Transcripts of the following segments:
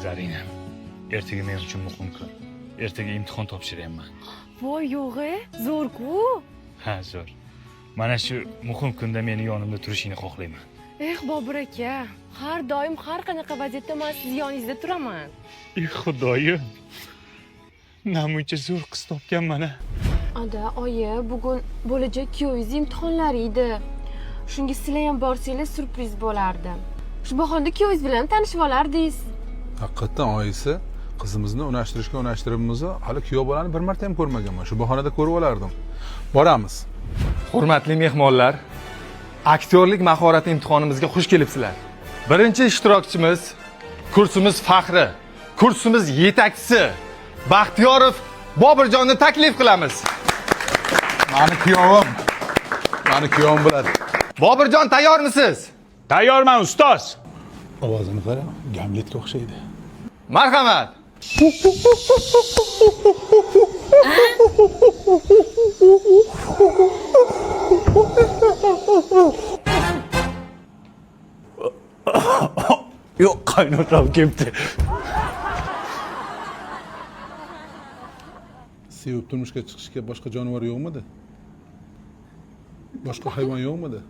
Zarina, ertaga men uchun muhim kun. Ertaga imtihon topshiryapman. Voy, yo'g'i, zo'r-ku. Ha, zo'r. Mana shu muhim kunda meni yonimda turishingni xohlayman. Eh, Bobur aka, har doim har qanaqa vaziyatda men sizni yoningizda turaman. Ey Xudoyim. Namuncha zo'r qiz topganman a. Ada, oyi, bugun bo'lajak kuyovingiz imtihonlari edi. Shunga sizlar ham borsanglar syurpriz bo'lardi. Shu bahonda kuyovingiz bilan tanishib olardingiz. Haqiqatdan oyisi qizimizni unashtirishga unashtiribmiz, hali kuyov bolani bir marta ham ko'rmaganman. Shu bahonada ko'rib olardim. Boramiz. Hurmatli mehmonlar, aktyorlik mahorati imtihonimizga xush kelibsizlar. Birinchi ishtirokchimiz kursimiz faxri, kursimiz yetakchisi Baxtiyorov Boburjonni taklif qilamiz. Mani kuyovim. Mani kuyovim biladi. Boburjon, tayyormisiz? Tayyorman, ustoz. Ovozini qara, Gamletga o'xshaydi. Marhamat. Yo'q, qaynotam kelibdi. Sevib turmushga chiqishga boshqa jonivor yo'qmidi? Boshqa hayvon yo'qmidi?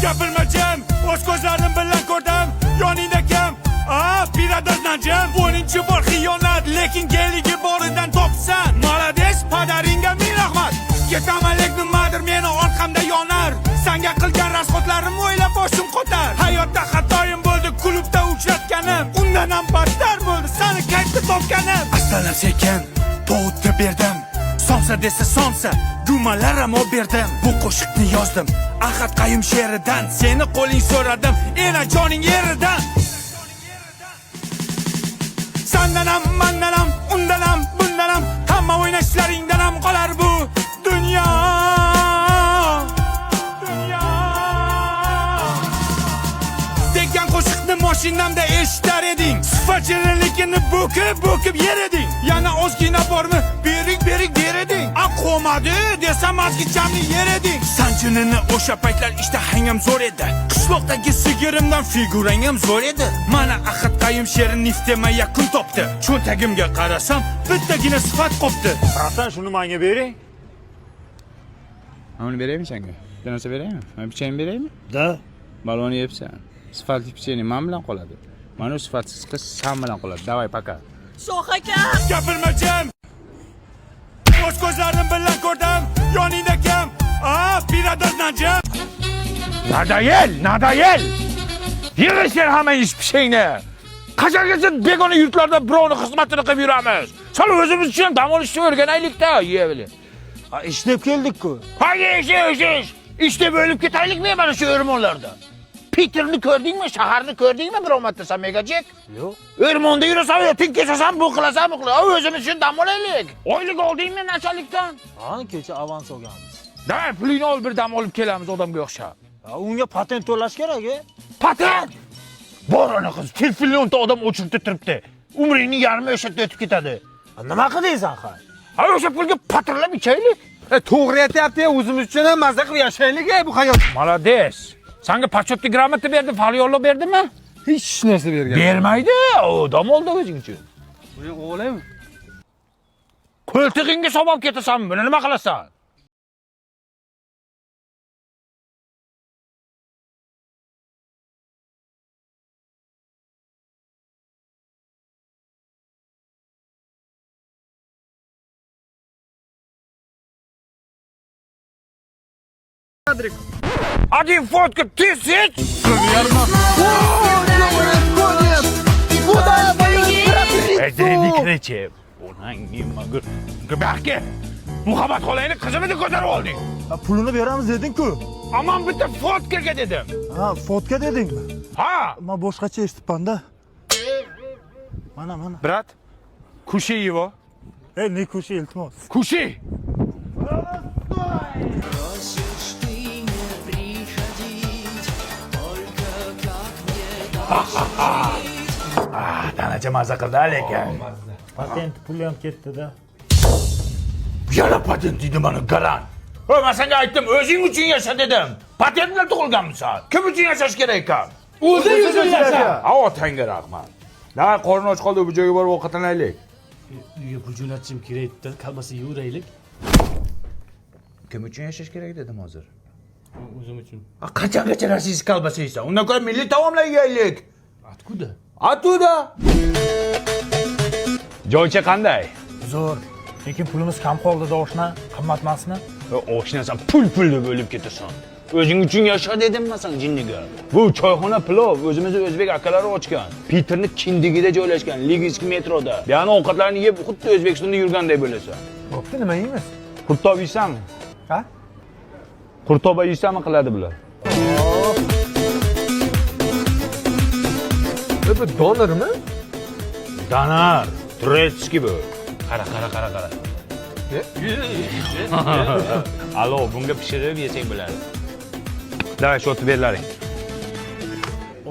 Gapirma jim, o'z ko'zlarim bilan ko'rdim. Yoningda kim? A, piradozdan jim. 10 bor xiyonat, lekin geligi boridan topsan. Молодец, padaringga ming rahmat. Ketaman, lekin nimadir meni orqamda yonar. Sanga qilgan rasxodlarim o'ylab boshim qotar. Hayotda xatoyim bo'ldi, klubda uchratganim. Undan ham battar bo'ldi, seni kayfda topganim. Astalar sekin povutga berdim. Somsa desa somsa, gumalar ham olib berdim. Bu qo'shiqni yozdim Ahad Qayum she'ridan. Seni qo'ling so'radim, enajoning eridan. Sandan ham, mandan ham, undan ham, bundan ham, hamma o'ynashlaringdan ham qolar bu dunyo. Dunyo. Degan qo'shiqni mashinamda eshitar eding. Sifat shirinligini bo'kib-bo'kib yer eding. Yana ozgina bormi, bering bering der eding. A qo'madi desam ozgichamni yer eding. Sanjinini o'sha paytlar ishtahang ham zo'r edi. Qishloqdagi sigirimdan figurang ham zo'r edi. Mana Ahad Qayum she'ri niftema yakun topdi. Cho'ntagimga qarasam, bittagina sifat qopti. Bratan, shuni menga bering. Mana buni beraymi senga? Bitta narsa beraymi? Mana pechenye beraymi? Da. Baloni yebsan. Sifatli pechenye man bilan qoladi. Mana u sifatsiz qiz san bilan qoladi. Davay, пока. Shoh aka! Gapirma jim. O'z ko'zlarim bilan ko'rdim. Yoningda kim? A, piradozdan jim. Nadayel, nadayel. Yig'ishtir hamma ish pishingni. Qachongacha begona yurtlarda birovni xizmatini qilib yuramiz? Sal o'zimiz uchun ham dam olishni o'rganaylik-da, yeyvili. Ishlab keldik-ku. Ha, ish, ish, ish. Ishda bo'lib ketaylikmi mana shu o'rmonlarda? Peterni ko'rdingmi, shaharni ko'rdingmi biror marta san Megajek? Yo'q. O'rmonda yurasan, tun kechasan, bu qilasan, bu qilasan. O'zimiz uchun dam olaylik. Oylik oldingmi nashalikdan? Ha, kecha avans olganmiz. Davay, pulingni ol, bir dam olib kelamiz odamga o'xshab. Ha, unga patent to'lash kerak, e? Patent! Bor ana qiz, telefonda odam o'chirib turibdi. Umringning yarmi o'sha yerda o'tib ketadi. Ha, nima qildingsan ha? Ha, o'sha pulga patirlab ichaylik. To'g'ri aytyapti, o'zimiz uchun ham mazza qilib yashaylik bu hayot. Молодец. Sanga почетный грамота berdi, falyollo berdimi? Hech narsa bergan. Bermaydi. Odam oldi o'zing uchun. Buni o'g'lim. Qo'ltig'ingga solib ketasan, buni nima qilasan? Один фотка тысяч! Ey, Onang nima? Muhabbat xolangni qizimni ko'tarib olding. Ha, pulini beramiz deding-ku. Aman bitta fotkaga dedim. Ha, fotka dedingmi? Ha! Men boshqacha eshitibman-da. Mana, mana. Брат, кушай его. Ey, ne kushi, iltimos. Кушай! Danacha maza qildi lekin. Patent puli ham ketdi-da. Yana patent deydi mana galan. Man senga aytdim, o'zing uchun yasha dedim. Patent bilan tug'ilganmisan. Kim uchun yashash kerak ekan? O'zing uchun yasha. Ha, otangga rahmat. La, qorni och qoldi, bu joyga borib ovqatlanaylik. Uyga pul jo'natishim kerak edi, kolbasa yeveraylik. Kim uchun yashash kerak dedim hozir? O'zim uchun. Qachongacha rossiyskiy kolbasa yeysan? Undan ko'ra milliy taomlar yeyaylik. Откуда? Оттуда. Joycha qanday? Zo'r. Lekin pulimiz kam qoldi-da oshna. Qimmat emasmi? Oshnasan pul deb o'lib ketasan. O'zing uchun yasha dedim masalan jinniga. Bu choyxona plov o'zimizni o'zbek akalari ochgan. Piterni kindigida joylashgan, Liginskiy metroda. Ya'ni ovqatlarni yeb xuddi O'zbekistonda yurganday bo'lasan. Bo'pti, nima yeymiz? Qurtob yeysanmi? Ha? Qurtoba yeysanmi qiladi bular. Bu donermi? Doner, турецкий bu. Qara, qara, qara, qara. Alo, bunga pishirib yesang bo'ladi. Давай, счёт ni berlaring.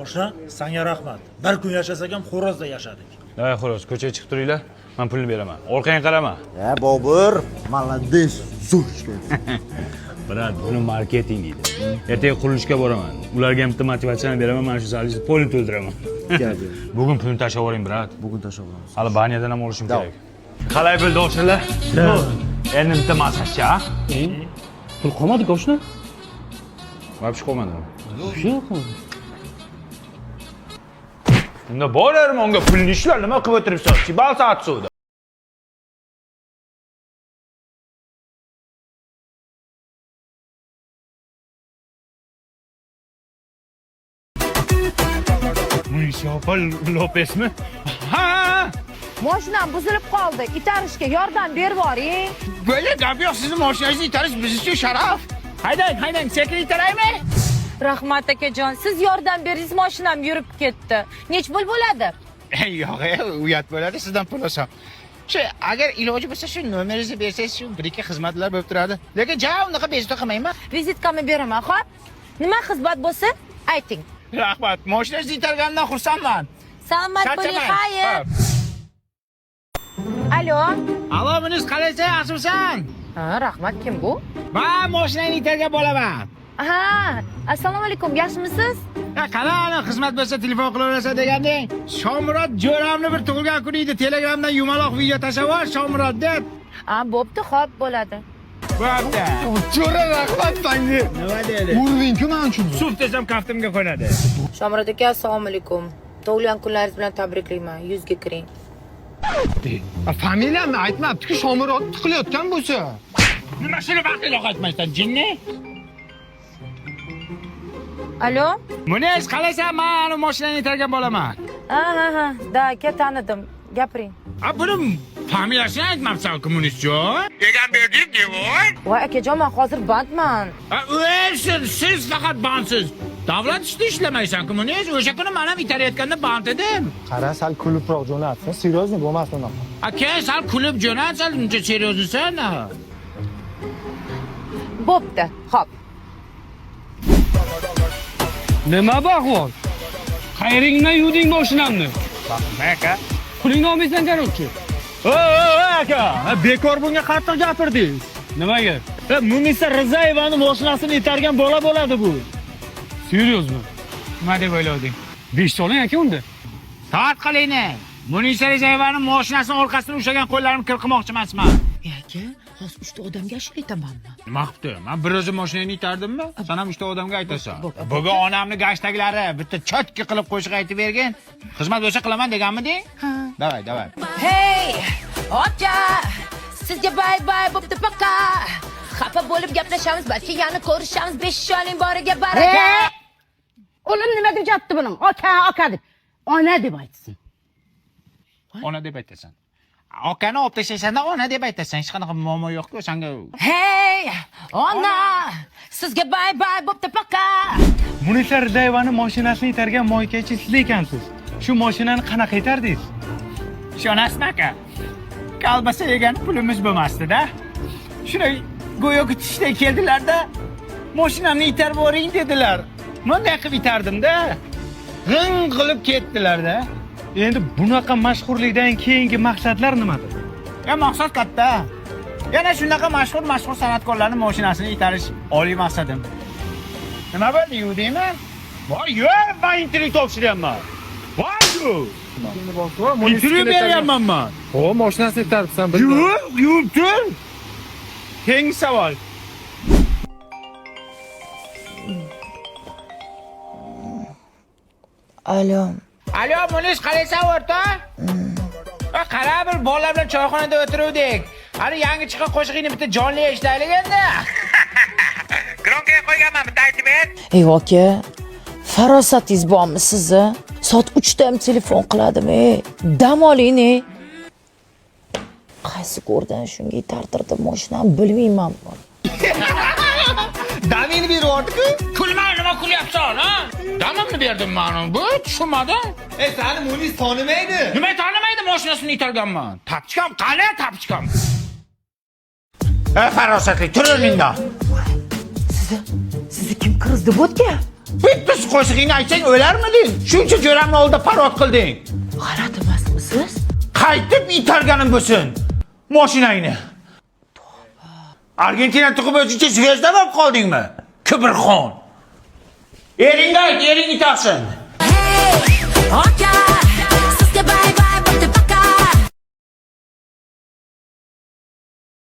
Oshna, senga rahmat. Bir kun yashasak ham xo'rozda yashadik. Давай, xo'roz, ko'chaga chiqib turinglar. Men pulni beraman. Orqangga qarama. Ya Bobur, молодец, zo'r ishlayapsan. Брат, buni marketing deydi. Ertaga qurilishga boraman. Ularga ham bitta motivatsiyani beraman, mana shu zalingizni полный to'ldiraman. Bugun pulni tashlab yuboring, брат. Bugun tashlab olamiz. Hali banyadan ham olishim kerak. Qalay bo'ldi oshnalar? Endi bitta massajcha, a? Pul qolmadi oshna. Вообще qolmadi. Вообще qolmadi. Unda borarman unga pulni ishlar, nima qilib o'tiribsan? Съебался отсюда. Munisa opa Lopesmi? Ha! Moshinam buzilib qoldi. Itarishga yordam berib yuboring. Böyle gap yo'q, sizni mashinangizni itarish biz uchun sharaf. Haydang, haydang, sekin itaraymi? Rahmat akajon. Siz yordam berdingiz, mashinam yurib ketdi. Nech pul bo'ladi? Yo'q, uyat bo'ladi sizdan pul olsam. Shu agar iloji bo'lsa shu nomeringizni bersangiz shu bir ikki xizmatlar bo'lib turadi. Lekin ja unaqa bezovta qilmayman. Vizitkamni beraman, xo'p? Nima xizmat bo'lsa, ayting. Rahmat. Mashinangizni itarganimdan xursandman. Salomat bo'ling, Charchamang. xayr. Alo. Alo, Munis, qalaysan, yaxshimisan? Ha, rahmat, kim bu? Man mashinangni itargan bo'laman. Ha, assalomu alaykum, yaxshimisiz? Ha, qani xizmat bo'lsa telefon qilaverasan deganding. Shomurod jo'ramni bir tug'ilgan kuni edi. Telegramdan yumaloq video tashlab yubor Shomurod deb. Ha, bo'pti, xo'p bo'ladi. Bo'pti. Jo'ra, rahmat senga. Nima dedi? Urding-ku men uchun. Suv desam kaftimga qo'nadi. Shomurod aka, assalomu alaykum. Tug'ilgan kunlaringiz bilan tabriklayman. 100 ga kiring. Familiyamni aytmabdi-ku, Shomurod tiqilayotgan bo'lsa. Nima shuni vaqtliroq aytmaysan, jinni? Alo? Munis, qalaysan? Man ani mashinani itargan bo'laman. Ha, ha, ha. Да, aka, tanidim. Gapiring. A, buni familiyasini aytmabsan-ku, Munisjon. Degan berdim, devor. Voy akajon, men hozir bandman. Ha, o'lsin, siz faqat bandsiz. Davlat ishida ishlamaysan-ku, Munis. O'sha kuni men ham itarayotganda band edim. Qara, sal kulibroq jo'natsin. Серьезный bo'lmasin unaqa. A, keyin sal kulib jo'nat, sal uncha серьезный san. Bo'pti, xo'p. Nima bu ahvol? Qayringdan yuvding mashinamni? Aka. Pulingni olmaysan, короче. Aka, bekor bunga qattiq gapirdingiz. Nimaga? Munisa Rizayevani mashinasini itargan bola bo'ladi bu. Серьезно? Nima deb o'ylading? 5 ta oling aka unda. Toat qilingni. Munisa Rizayevani mashinasini orqasidan ushlagan qo'llarimni kir qilmoqchi emasman. Aka, hozir 3 ta odamga ashula aytamanmi? Nima qilibdi? Men bir o'zim mashinangni itardimmi? Sen ham 3 ta odamga aytasan. Bugun onamni gashtaglari bitta чётко qilib qo'shiq aytib bergin. Xizmat bo'lsa qilaman deganmiding? Ha. Давай, давай. Hey, aka, sizga bye bye bo'pti пока. Xafa bo'lib gaplashamiz, balki yana ko'rishamiz. 5 oling boriga baraka. O'g'lim nima deb yotdi buning? Aka, aka deb. Ona deb aytsin. Ona deb aytasan. Akani olib tashlaysanda ona deb aytasan. Hech qanaqa muammo yo'q-ku senga. Hey, ona, sizga bye bye bo'pti пока. Munisa Rizayevani mashinasini itargan moykachi siz ekansiz. Shu mashinani qanaqa itardingiz? Ishonasizmi aka? Kolbasa yegan pulimiz bo'lmasdi-da. Shuni go'yoki tushda keldilar-da, mashinamni itarib yuboring dedilar. Bunday qilib itardim-da. G'ing qilib ketdilar-da. Endi bunaqa mashhurlikdan keyingi maqsadlar nimadir? Ya maqsad katta. Yana shunaqa mashhur san'atkorlarning mashinasini itarish oliy maqsadim. Nima bo'ldi, yuvdingmi? Voy, yo'q, men intervyu topshiryapman. Voy, yo'q. Intervyu beryapman men. Ho, mashinasini itaribsan. Yo'q, yuvib tur. Keyingi savol. Alo. Alo, Munis, qalaysan o'rtoq? Qara, bir bolalar bilan choyxonada o'tiruvdik. Hali yangi chiqqan qo'shig'ingni bitta jonli eshitaylik endi. Gromkaga qo'yganman, bitta aytib ber. Ey aka, farosatingiz bormi sizni? Soat 3 da ham telefon qiladim, ey. Dam oling, ey. Qaysi ko'rdan shunga itartirdim mashinani bilmayman. Damingni berib yubordi-ku. Kulma, nima kulyapsan, ha? Damimni berdim men, bu tushunmadim. Ey, seni Munis tanimaydi. Nima tanimaydi, mashinasini itarganman. Tapchikam, qani tapchikam? Ey farosatli, tur o'rningdan. Sizni kim kirizdi bu yerga? Bitta qo'shig'ingni aytsang o'larmiding? Shuncha jo'ramni oldida parod qilding. G'alati emasmisiz? Qaytib itarganim bo'lsin mashinangni. Argentina tug'ib o'zingcha zvezda bo'lib qoldingmi? Kibrxon. Eringga ayt, ering itarsin. Aka!